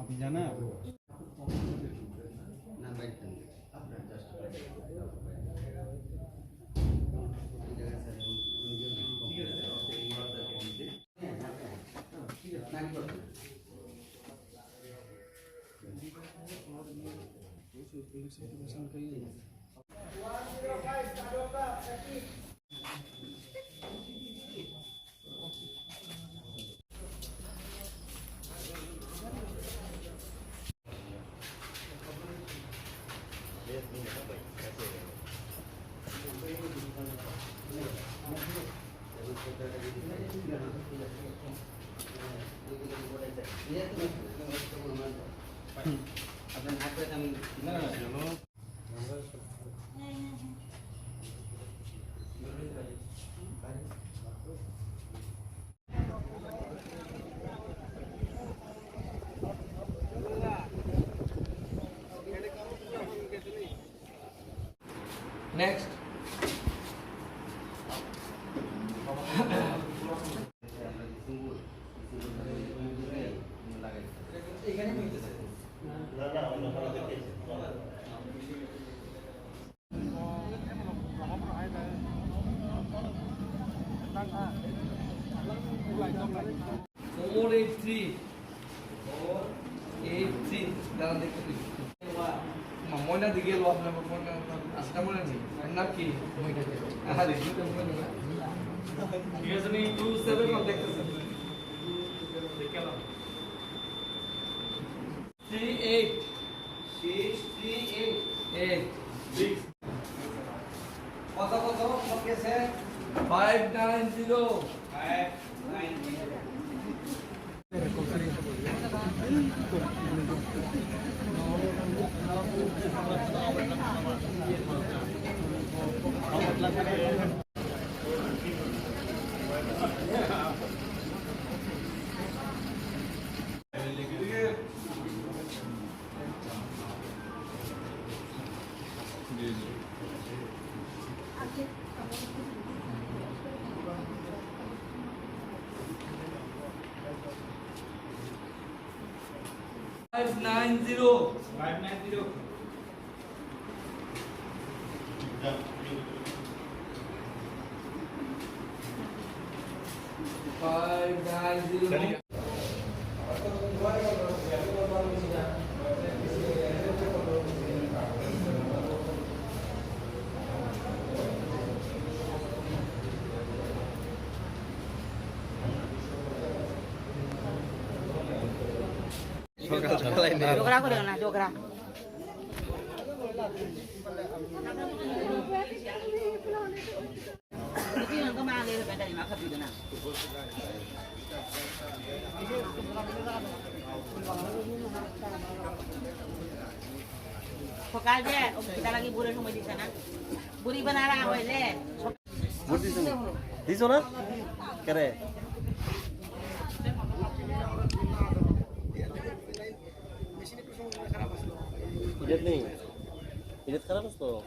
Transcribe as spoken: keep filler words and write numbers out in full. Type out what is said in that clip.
Abhi jana? Next. Four eight three. Four eight three. Daran dekte tui. Ma, moina dige lo apna ko phone ka, asta moina ni. Na ki? Moina ke. Aha, de, de, moina na. Two seven one dekte sir. Three eight. Six three eight. Eight. Six. কত কত? কত গেছে? Five nine zero. Five nine zero. Five nine zero. Five nine zero. Five nine zero. Dogra ko na, dogra. Sokal je, kita lagi buri sumai di sana. Buri banara awai le. Buri sumai. Di sana? Kere. Idet ni. Idet kharap asto.